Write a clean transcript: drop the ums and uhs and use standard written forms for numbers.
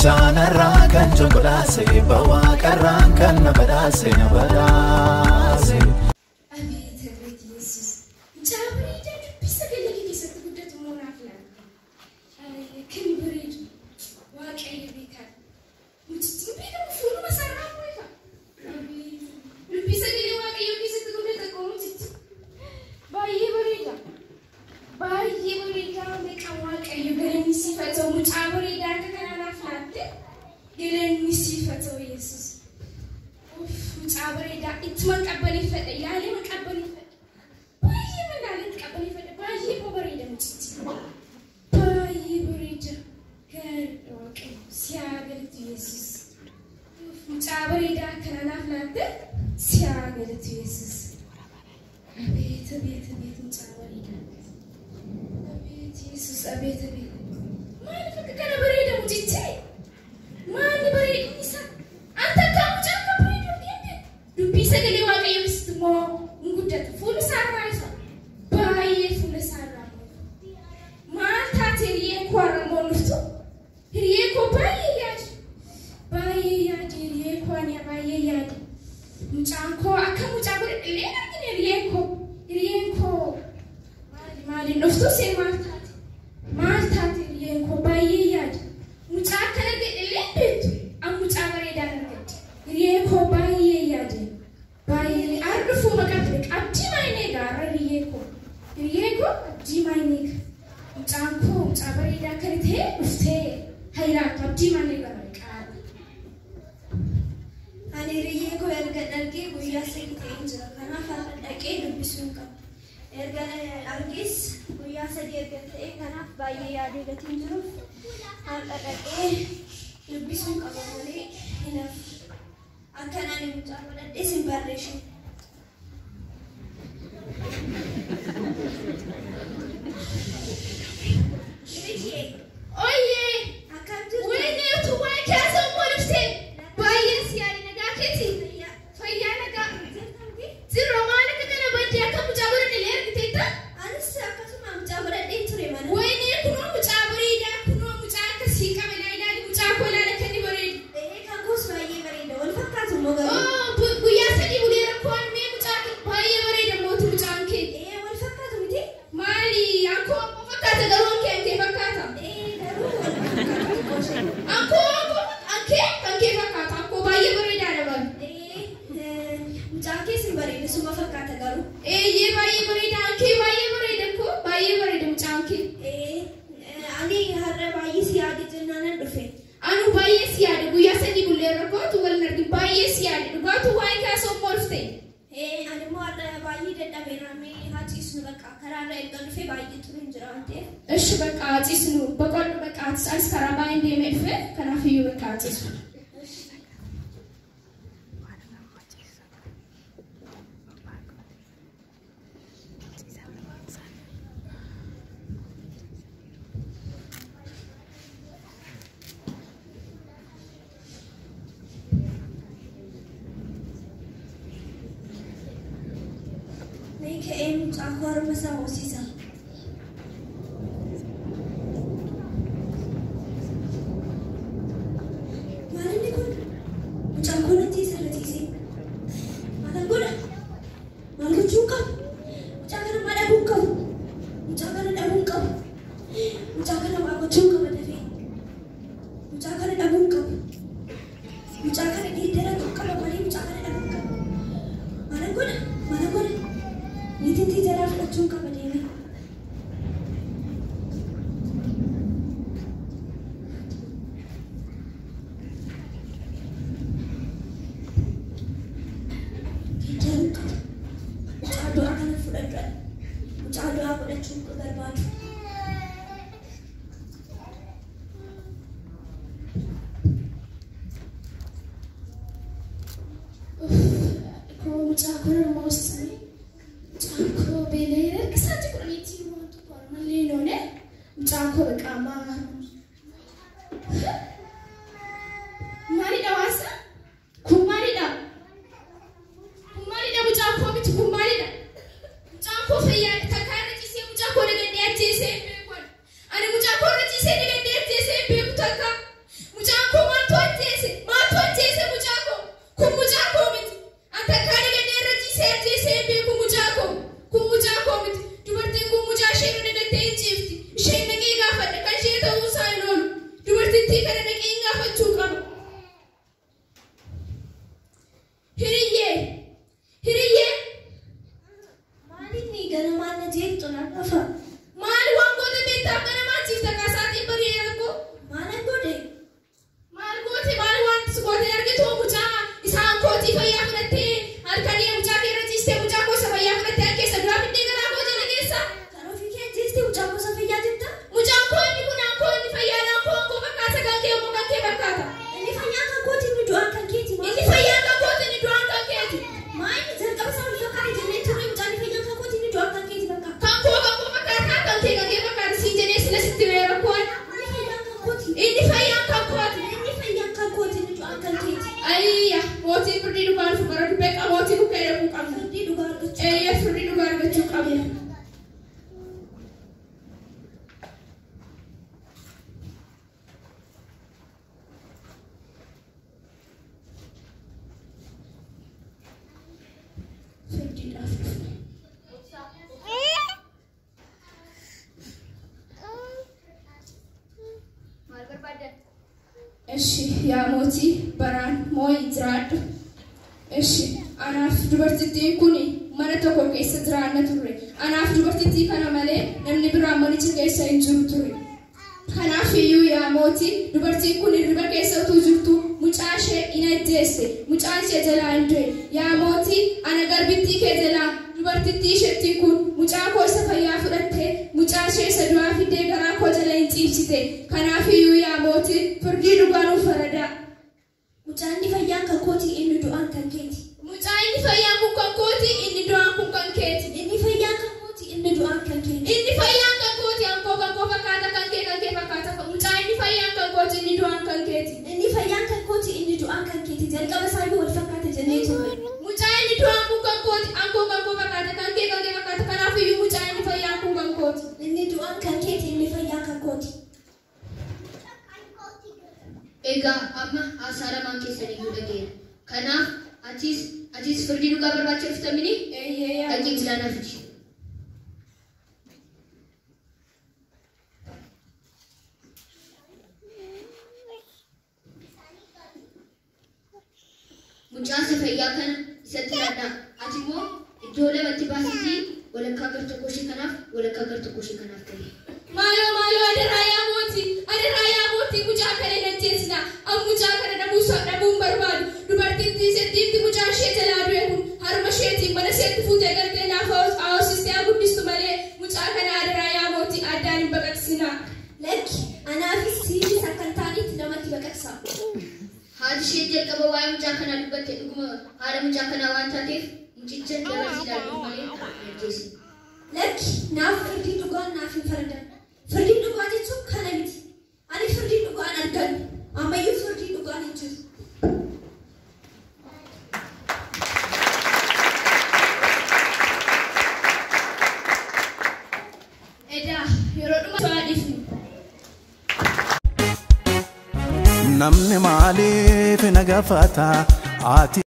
Gaachanarraa kan jongolaase bawaa kan na badhaase na badhaase. Abeet abeet Yesuus. Mucaa bareedaa dubbii sagalee kee keessatti guddatu immoo naaf laata. Kan bareedu Waaqayyo beekaa. Mucichi beekamu fuuluma isaarraa beeka. Dubbii sagalee Waaqayyoo keessatti guddata koo mucichi. Baay'ee bareeda. Baay'ee bareedaa maqaan Waaqayyo galanni siif haa ta'u mucaa bareedaa akka kanaa naaf laatte galanni siif haa ta'u Yesuus. Mucaa bareedaa ittuma qabbaneeffadha ilaalee qabbaneeffadha. Baay'ee magaalatti qabbaneeffadha baay'ee koo bareeda mucichi. Baay'ee bareeda gaariidha Waaqayyo si haa galatu Yesuus. Mucaa bareedaa akkana naaf laatte si haa galatu Yesuus. Abeet abeet abeet mucaa bareedaa. Abeet Yesuus abeet abeet. Maaliif akka kana bareeda mucichi? Maali bareedinni isaa? Anta akka mucaa akka bareedu argite? Dubbii sagalee Waaqayyoo keessatti immoo hin guddata. Fuula isaarraa ifa. Baay'ee fuula isaarraa ifa. Maal taate hiriyyeen koo har'a immoo dhuftu? Hiriyyeen koo baay'ee yaadu. Baay'ee yaade hiriyyeen koo ani baay'ee yaade. Mucaan koo akka mucaa godhadhe illee hin argine hiriyyeen koo. Hiriyyeen koo maali maaliin dhuftu seen maal taate? Maal taate hiriyyeen koo baay'ee yaade. Mucaa akkana godhe illee hin beektu. An mucaa bareedaa argadhe. Hiriyyeen koo baay'ee yaade. Baay'ee har'a dhufuu maqaa ture. Abdii maayinee egaa har'a hiriyyeen koo. Hiriyyeen koo abdii maayinee egaa. Mucaan koo mucaa bareedaa akkana ta'e dhuftee hayiraattu abdii maayinee egaa qaala. Ani hiriyyee koo erga argee guyyaa sadii ta'ee jira. Kanaaf har'a dhaqee dubbisuu hin qabu. Erga argees guyyaa sadii erga ta'e kanaaf baay'ee yaadee gatiin jiruuf har'a dhaqee dubbisuu hin qaba malee hin hafu. Akkan ani mucaa godhadhees hin barreessu. Hiriyyee Oyyee! akkam jirtu? Wayne utuu waa'ee keessa immoo dhuftee baay'ee si yaade nagaa keeti. Fayyaa nagaa. Jirra maal akka kana baddee akka mucaa godhadhe illee argiteetta? Anis akkasuma mucaa godhadhee ture mana. Wayne kunoo mucaa bareedaa kunoo mucaa akkasii qaba ilaa ilaali mucaa koo ilaali akka inni bareedu. Kan koos baay'ee bareeda. Wal fakkaatu immoo garuu. Oo guyyaa sadii bulee rakkoon mee mucaa kee baay'ee bareeda mootu mucaan kee. Wal fakkaatu miti? Maali akkoo akkoo fakkaata garuu ankee ankee fakkaata. Garuu wal fakkaatu xiqqoo ishee. Akkoo akkoo ankee ankee fakkaata akkoo baay'ee bareedaadha bari. Mucaan kees hin bareeda suma fakkaata garuu. Eeyyee baay'ee bareeda ankee baay'ee bareeda koo baay'ee bareeda mucaan kee. Ani har'a baay'ee si yaade jennaanan dhufe. Anu baay'ee si yaade guyyaa sadii bullee rakkootu wal hin argin baay'ee si yaade dhugaatu waa'ee kaasoo immoo dhufte. Ani immoo har'a baay'ee dadhabeera mee haa ciisnu bakka karaarra erga dhufe baay'ee ture hin jira waan ta'eef. Ishi bakka haa ciisnu boqodhu bakka anis karaa baay'een deemee dhufe kanaafiyyuu bakka haa ciisnu. Mee ka'ee mucaa koo harma isaa hoosisa. Maal inni kun? Mucaan koo natti isarra ciisee. Maalan godha? Maal gochuu hin qabu? Mucaa kana maa dhabuu hin qabu? Mucaa kana dhabuu hin qabu. Mucaa kana waa gochuu hin qaba dafee. Mucaa kana dhabuu hin qabu. Mucaa kana geeddaratu qaba malee mucaa kana dhabuu hin qabu. Maalan godha? Maalan godha? Niitiin jalaa fudhachuu hin qaba deemee. Geeddaruu qaba. Mucaa du'aa kana fudhadhu. Mucaa du'aa godhachuu barbaadu. Ayya mootii firdii dhugaa nuuf faradu beekaa mootii bukkee dhaquu qabna. Firdii dhugaa argachuu. Eeyyee firdii dhugaa argachuu qabna. Firdiidhaaf dhufne. Maal barbaaddan? Eshi yaa mootii baraan moo'ii jiraadhu. Eshi anaaf dubartittiin kun mana tokko keessa jiraanna turre. Anaaf dubartittii kana malee namni biraan manicha keessa hin jiru ture. Kanaaf iyyuu yaa mootii dubartiin kun hirriba keessa utuu jirtu mucaa ishee in ajjeesse. Mucaan ishee jalaa hin du'e. Yaa mootii ana garbittii kee jalaa dubartittii isheettiin kun mucaa koo isa fayyaa fudhattee mucaa ishee isa du'aa fiddee garaa koo jala hin ciibsite. Kanaaf iyyuu yaa mootii firdii dhugaa nuuf faradaa. Mucaan inni fayyaan kan kooti inni du'aan kan keeti. Mucaa inni fayyaan kun kan kooti inni du'aan kun kan keeti. Inni fayyaan kan kooti inni du'aan kan keeti. Inni fayyaan kan kooti hankoo kan koo fakkaata kan kee kan kee fakkaata. Mucaa inni fayyaan kan kooti inni du'aan kan keeti. Inni fayyaan kan kooti inni du'aan kan keeti. Jalqaba isaayyuu wal fakkaata jennee turre. Mucaa inni du'aan kun kan kooti hankoo kan koo fakkaata kan kee kan kee fakkaata. Kanaaf iyyuu mucaa inni fayyaan kun kan kooti. Inni du'aan kan keeti inni fayyaan kan kooti. Egaa amma haasaa lamaan keessan iyyuu dhageera. Kanaaf atis firdii dhugaa barbaacha dhuftamini Eeyyee yaa dhaqii bilaanaa fidi. Mucaa isa fayyaa kana isatti laadhaa. Ati immoo iddoo lamatti baasiitii walakkaa gar tokko ishee kanaaf walakkaa gar tokko ishee kanaaf kenni. Maaloo maaloo adaraa yaa mootii adaraa yaa mootii mucaa kana hin ajjeesina. An mucaa kana dhabuun barbaadu. Dubartittii isheettiitti mucaa ishee jalaa du'e kun harma isheetiin mana isheetti fuutee galtee naaf haawwasistee haa guddistu malee mucaa kana adaraa yaa mootii addaan hin baqaqsina. Lakki anaafis siifis akka hin taanetti namatti baqaqsa. Haati ishee jalqaba waa'ee mucaa kanaa dubbatte dhuguma haadha mucaa kanaa waan taateef mucicha dabarsii ilaaluuf malee hin ajjeesine. Lakki naaf firdii dhugaan naaf hin faradan. Firdii dhugaa jechuun kana miti. Ani firdii dhugaan argan. Ammayyuu firdii dhugaan hin jiru. Edaa yeroo dhuma waa dhiifnu. Namni maaliif na gaafata? Ati